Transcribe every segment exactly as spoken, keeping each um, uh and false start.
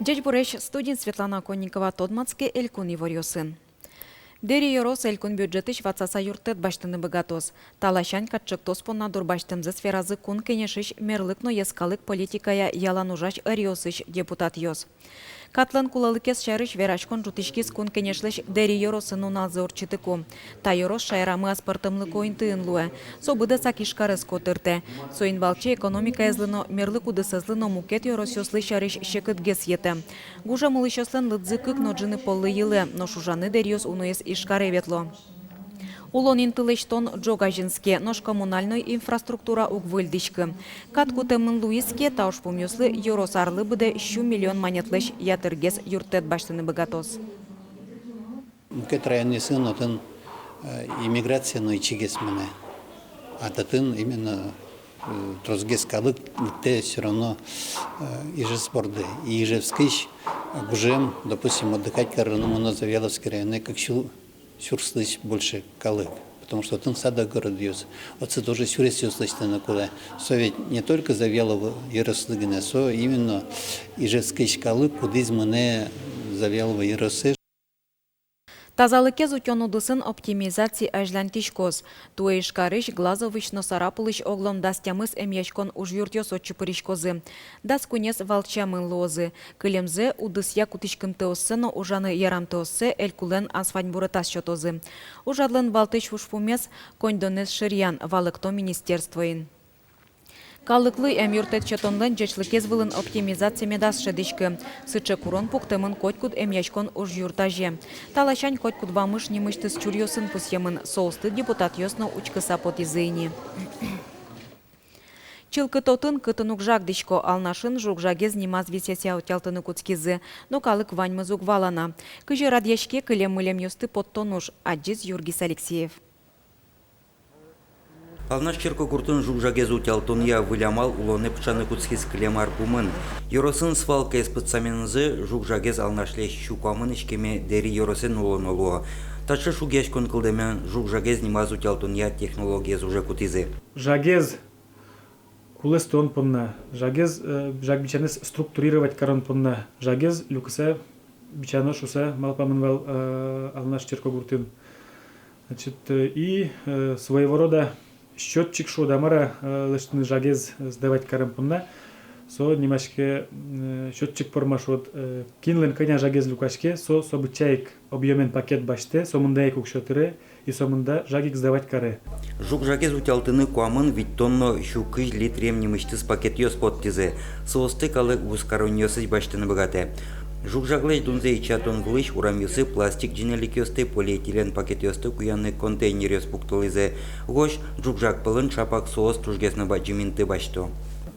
Ӟечбуресь! Студиын Светлана Конникова. Тодматске элькун иворъёсын. Дэри ёрос элькун бюджетысь ватсаса юрттэт басьтыны быгатоз. Та ласянь кат ӵектос понна дурбасьтэмзэс веразы Кун Кенешысь мерлык но йӧскалык политикая ялан ужась ӧръёсысь депутатъёс. Катлэн кулэлыкез сярысь вераськон ӝутӥськиз Кун Кенешлэсь Дэри ёросын нуналзэ ортчытыку. Та ёрос шаерамы аспӧртэмлыко интыын луэ. Со быдэсак Ижкарез котыртэ. Соин валче экономикаезлы но, мерлык удысэзлы но мукет ёросъёслы сярысь секытгес йӧтэ. Гужем улӥсьёслэн лыдзы кык но ӝыны поллы йылэ, нош ужаны дэръёс уноез Ижкаре ветло. Улон интылэсьтон ӝог азинске, нош коммунальной инфраструктура уг выльдӥськы. Кат кутэмын луиз ке, та ужпумъёслы ёрос арлы быдэ сю миллион манетлэсь ятыргес юрттэт басьтыны быгатоз. Мукет районъёсын отын, э, иммиграция но ичигес мынэ. А татын именно, э, тросгес калык лыктэ всё равно, э, Ижевск борды. И Ижевскысь, э, гужем, допустим, отдыхать карыны мыно Завьяловский районэ кык сю сюрслэсь больше калык. Потому что отын садогородъёс, отсы тоже сюресъёс лэсьтыны кулэ. Со ведь не только Завьялово ёрослы гинэ, со именно Ижевскысь калык, кудӥз мынэ Завьялово ёросэ. Тазалыкез утён удысын оптимизация азьланьтӥськоз. Туэ Ижкарысь, Глазовысь но Сарапулысь оглом дас тямыс эмъяськон ужъюртъёс отчы пыриськозы. Дас куинез валчамын луозы. Кылемзэ, удысъя кутӥськымтэоссэ но ужаны ярамтэоссэ элькунлэн асваньбуретаз сётозы. Ужрадлэн валтӥсь ужпумез — коньдонэз шыръян, валэкто министерствоын. Калыклы эмъюрттэт сётонлэн ӟечлыкез вылын оптимизация медаз шӧдӥськы. Сыӵе курон пуктэмын котькуд эмъяськон ужъюрт азе. Та ласянь котькуд вамыш нимысьтыз чуръёсын пусъемын, соосты депутатъёс но учкыса потӥзы ини. Чылкыт отын, кытын уг жагдӥсько. Алнашын жуг-жагез нимаз висъяса утялтыны кутскизы, но калык ваньмыз уг вала на. Кызьы радъяське кылем-мылемъёсты поттон уж, адӟиз Юргис Алексеев. Алнаш черкогуртын жуг-жагез утялтонъя выль амал улонэ пыӵаны кутскиз кылем ар пумын. Ёросын свалкаез пытсаменызы жуг-жагез Алнашлэсь сю куамын иськеме Дэри ёросэн улоно луо. Таӵе шугъяськон кылдэмен жуг-жагез нимаз утялтонъя технологиез уже кутӥзы. Жагез кулэстон понна, жагез, э, жаг бичанэз структурировать карон понна, жагез люкыса бичано шуыса малпамын вал, э, Алнаш черкогуртын. Значит, э, и, э, своего рода счётчик шуод-а, мар-а, э, лэсьтыны жагез, э, сдавать карем понна. Со нимаське, э, счётчик пӧрма шуод, э, кинлэн кӧня жагез люкаське, со, со быдӟа ик объёмен пакет басьтэ, со мында ик уксё тыре, и со мында жаг ик сдавать каре. Жуг-жагез утялтыны куамын витьтон но сю кызь литрем нимысьтыз пакетъёс поттӥзы. Соосты калык вузкаронъёсысь басьтыны быгатэ. Жуг-жаглэсь дунзэ ичиатон вылысь урамъёсы пластик ӟынеликъёсты, полиэтилен пакетъёсты куяны контейнеръёс пуктылӥзы. Гожъясь, жуг-жаг пӧлын ӵапак соос тужгес но бадӟым инты басьто.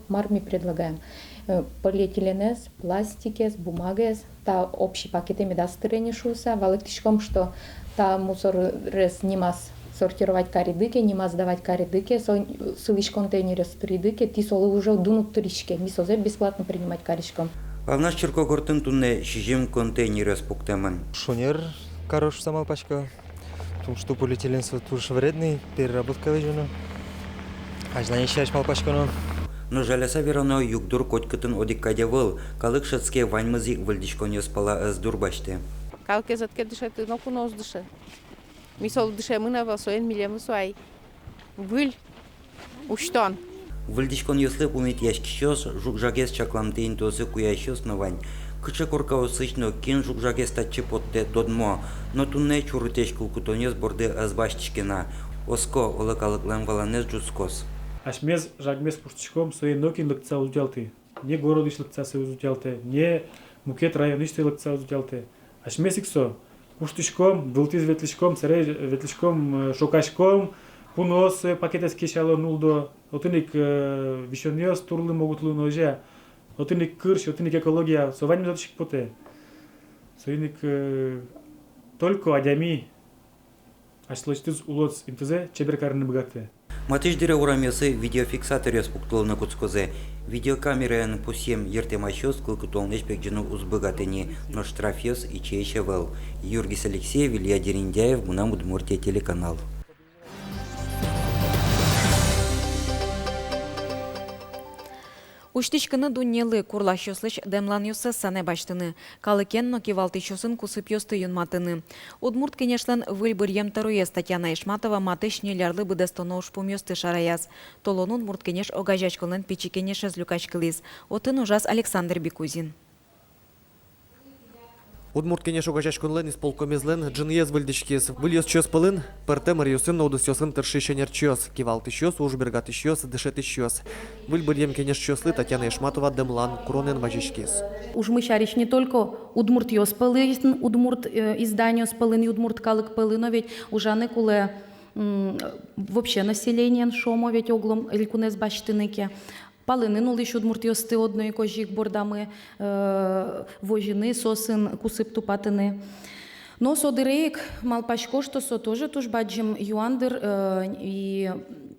Мар ми предлагаем? Э, полиэтиленэз, пластикез, бумагаез, та общий пакетэ медаз тыре ни шуыса, валэктӥськом, что та мусорез нимаз сортировать кариды ке, нимаз сдавать кариды ке, со сылӥсь контейнеръёсы тыриды ке, тӥ солы уже дун уд тыриське, ми сое бесплатно принимать кариськом. Алнаш черкогуртын туннэ сизьым контейнеръёс пуктэмын. Шонер каро шуыса малпасько. Потому что полиэтилен со туж вредный, переработка лэзёно. Азьлане сярысь малпаськоно. Но жаляса верано, югдур котькытын одӥг кадь ӧвӧл. Калык шӧдске, ваньмыз ик выльдӥськонъёс пала ӧз дурбасьты. Калыкез ӧд ке дышеты, ноку но уз дыше. Ми солы дышемын ӧвӧл, соин милемлы со ай выль усьтон. Выльдӥськонъёслы пумитъяськисьёс, жуг-жагез чакламтэ интыосы куясьёс но вань. Кыӵе коркаосысь но кин жуг-жагез татчы поттэ, тодмо. Но туннэ чурытэсь кылкутонъёс борды ӧз басьтӥське на. Оско, оло, калыклэн валанэз ӝутскоз. Асьмеос жагмес куштӥськом, сое нокин лыктыса уз утялты. Ни городысь лыктыса сое уз утялтэ, ни мукет районысь сое лыктыса уз утялтэ. Асьмеос ик со куштӥськом, вылтӥз ветлӥськом, сэрэ ветлӥськом, э, шокаськом, пуныос сое пакетэз кесяло, нулло. Отын ик, э, висёнъёс турлы могут луыны, озьы-а. Отын ик кырсь, отын ик экология, со ваньмыз отысь ик потэ. Соин ик, э, только адями асьсэлэсьтыз улон интызэ чебер карыны быгатэ. Матысь дыре урамъёсы видеофиксаторъёс пуктылыны кутскозы. Видеокамераен пусъем йыртэмасьёс кылкутонлэсь пегӟыны уз быгаты ни, но штрафъёс ичиесь ӧвӧл. Юргис Алексеев, Илья Дерендяев, «Мынам Удмуртие» телеканал. Усьтӥськыны дуннелы, курласьёслэсь дэмланъёссэс санэ басьтыны, калыкен но кивалтӥсьёсын кусыпъёсты юнматыны. Удмурт Кенешлэн выль быръем тӧроез Татьяна Ишматова матысь ньыль арлы быдэстоно ужпумъёсты шараяз. Толон Удмурт Кенеш огазеяськонлэн пичи кенешез люкаськылӥз. Отын ужаз Александр Бекузин. Удмурт Кенеш огазеяськонлэн исполкомезлэн ӝыныез выльдӥськиз. Выль ёзчиос пӧлын пӧртэм ӧръёсын но удысъёсын тыршись ӧнерчиос, кивалтӥсьёс, уж бергатӥсьёс, дышетӥсьёс. Выль быръем кенешчиослы Татьяна Ишматова дэмлан, куронэн вазиськиз. Ужмы сярысь не только удмуртъёс пӧлын, удмурт, э, изданиос пӧлын и удмурт калык пӧлын, но ведь ужаны кулэ, м, вообще населениен, шуом, ведь оглом элькунэз басьтыны ке. Палэнын улӥсь удмуртъёсты одно ик озьы ик бордамы, э, возьыны, соосын кусып тупатыны. Но со дыре ик малпасько, что со тоже туж бадӟым юан дыр, э, и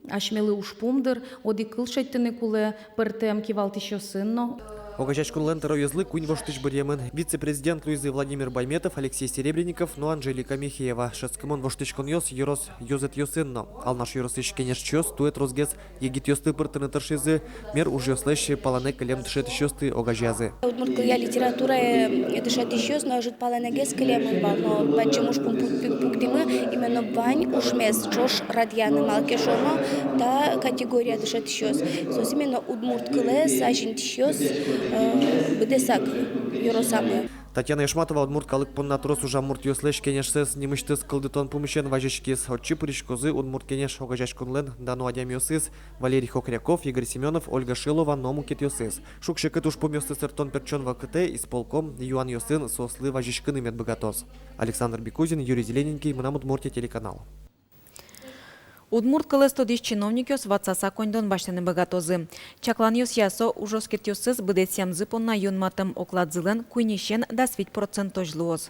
асьмелы ужпум дыр, одӥг кыл шедьтыны кулэ пӧртэм кивалтӥсьёсын но. Огазеяськонлэн тӧроезлы куинь воштӥсь быръемын: вице-президент луизы Владимир Байметов, Алексей Серебренников но Анжелика Михеева. Шӧдскымон воштӥськонъёс ёрос ёзэтъёсын но. Алнаш ёросысь кенешчиос туэ тросгес егитъёсты пыртыны тыршизы, мер ужъёслэсь палэнэ кылем дышетӥсьёсты огазеязы. Удмурт кылъя, литературая дышетӥсьёс но ӧжыт палэнэгес кылемын вал, но бадӟым ужпум пук-, пук-, пуктӥмы именно вань ужмес ӵош радъяны, малы ке шуоно та категория дышетӥсьёс, соос именно удмурт кылэз азинтӥсьёс, э, быдэсак ёросамы. Татьяна Ишматова удмурт калык понна трос ужам муртъёслэсь кенешсэс нимысьтыз кылдытон пумысен вазиськиз. Отчы пыриськозы Удмурт Кенеш огазеяськонлэн дано адямиосыз: Валерий Хохряков, Игорь Семёнов, Ольга Шилова но мукетъёсыз. Шуг-секыт ужпумъёсты сэрттон-пертчон вакытэ исполком юанъёсын соослы вазиськыны мед быгатоз. Александр Бекузин, Юрий Зелененький, «Мынам Удмуртие» телеканал. Удмурт кылэз тодӥсь чиновникъёс ватсаса коньдон басьтыны быгатозы. Чакланъёсъя, со ужоскетъёссэс быдэсъямзы понна юнматэм окладзылэн куиньысен дас вить процентозь луоз.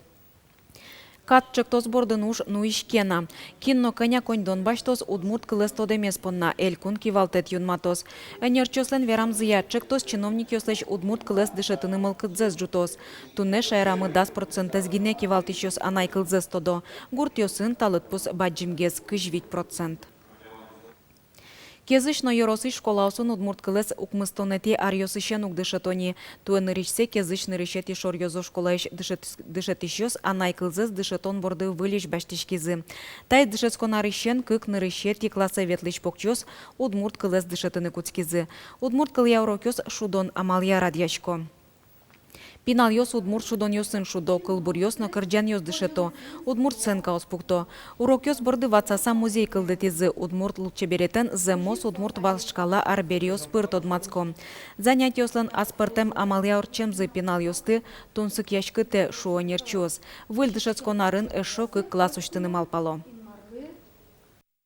Кат ӵектос бордын уж нуиське на. Кин но кӧня коньдон басьтоз удмурт кылэз тодэмез понна, элькун кивалтэт юнматоз. Ӧнерчиослэн верамзыя, ӵектос чиновникъёслэсь удмурт кылэз дышетыны мылкыдзэс ӝутоз. Туннэ шаерамы дас процентэз гинэ кивалтӥсьёс анай кылзэс тодо. Гуртъёсын та лыдпус бадӟымгес, кызь вить процент. Кезысь но ёросысь школаосын удмурт кылэз укмыстонэтӥ аръёсысен уг дышето ни. Туэ нырысьсэ Кезысь нырысетӥ шоръёзо школаысь дышет-, дышетӥсьёс анай кылзэс дышетон борды выльысь басьтӥськизы. Таиз дышетскон арысен кык нырысетӥ классэ ветлӥсь покчиос удмурт кылэз дышетыны кутскизы. Удмурт кылъя урокъёс шудон амалъя радъясько. Пиналъёс удмурт шудонъёсын шудо, кылбуръёс но кырӟанъёс дышето, удмурт сценкаос пукто. Урокъёс борды ватсаса музей кылдытӥзы, удмурт лулчеберетэн зэмос удмурт вашкала арбериос пыр тодматско. Занятиослэн аспӧртэм амалъя ортчемзы пиналъёсты тунсыкъяськытэ, шуо ӧнерчиос. Выль дышетскон арын эшшо кык класс усьтыны малпало.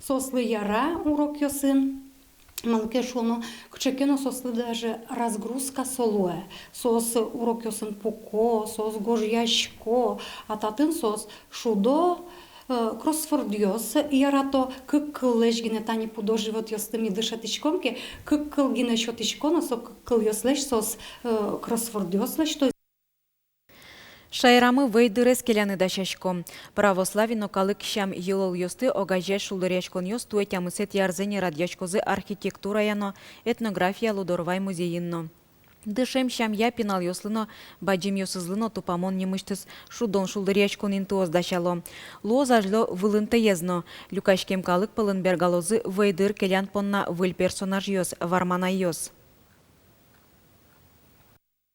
Соослы яра урокъёсын, малы ке шуоно, кыӵе ке но соослы даже разгрузка со луэ. Соос урокъёсын пуко, соос гожъясько, а татын соос шудо, э, кроссвордъёс ярато, кык кыллэсь гинэ. Тани пудо-животъёсты ми дышетӥськом ке, кык кыл гинэ сётӥсько но, со кык кылъёслэсь соос, э, кроссвордъёс лэсьто. Шаерамы вӧйдырез келяны дасясько. Православие но калык сям-йылолъёсты огазеясь шулдыръяськонъёс туэ тямысэтӥ арзэ ни радъяськозы архитектурая но этнография Лудорвай музейын но. Дышем сямъя пиналъёслы но, бадӟымъёсызлы но тупамон нимысьтыз шудон шулдыръяськон интыос дасяло. Луоз азьло вылынтэез но. Люкаськем калык пӧлын бергалозы вӧйдыр келян понна выль персонажъёс, варманайёс.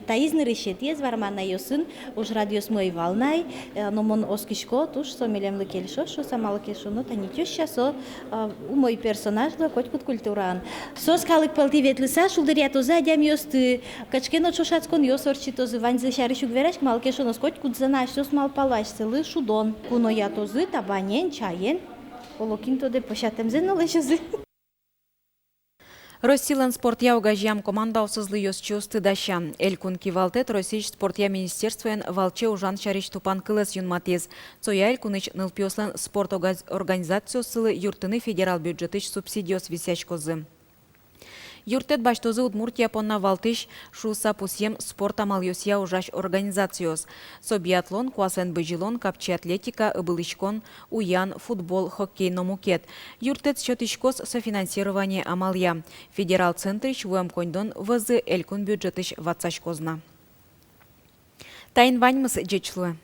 Таиз нырысетӥез, варманайёсын ужрадъёсмы ӧй вал на ай, э, но мон оскисько, туж со милемлы кельшоз шуса, малы ке шуоно, тани тёща со, э, умой персонаж луэ котькуд культураын. Соос калык пӧлтӥ ветлыса шулдыръятозы адямиосты, кыӵе ке но ӵошатсконъёс ортчытозы, ваньзы сярысь уг вераськы, малы ке шуоно, котькудзэ на асьсэос малпало, асьсэлы шудон. Куноятозы табанен, чаен, оло кин тодэ, пӧсятэмзэ но лэзёзы. Россилэн спортъя огазеям командаосызлы ёзчиосты дася. Элькун кивалтэт Россиысь спортъя министерствоен валче ужан сярысь тупан кылэз юнматӥз. Соя элькунысь нылпиослэн спорт огаз-, организациоссылы юрттыны федерал бюджетысь субсидиос висъяськозы. Юрттэт басьтозы Удмуртия понна валтӥсь шуыса пусъем спорт амалъёсъя ужась организациос. Со биатлон, куасэн бызьылон, капчи атлетика, ыбылӥськон, уян, футбол, хоккей но мукет. Юрттэт сётӥськоз софинансирование амалъя. Федерал центрысь вуэм коньдон вӧзы элькун бюджетысь ватсаськоз на. Таин ваньмыз. Ӟеч луэ.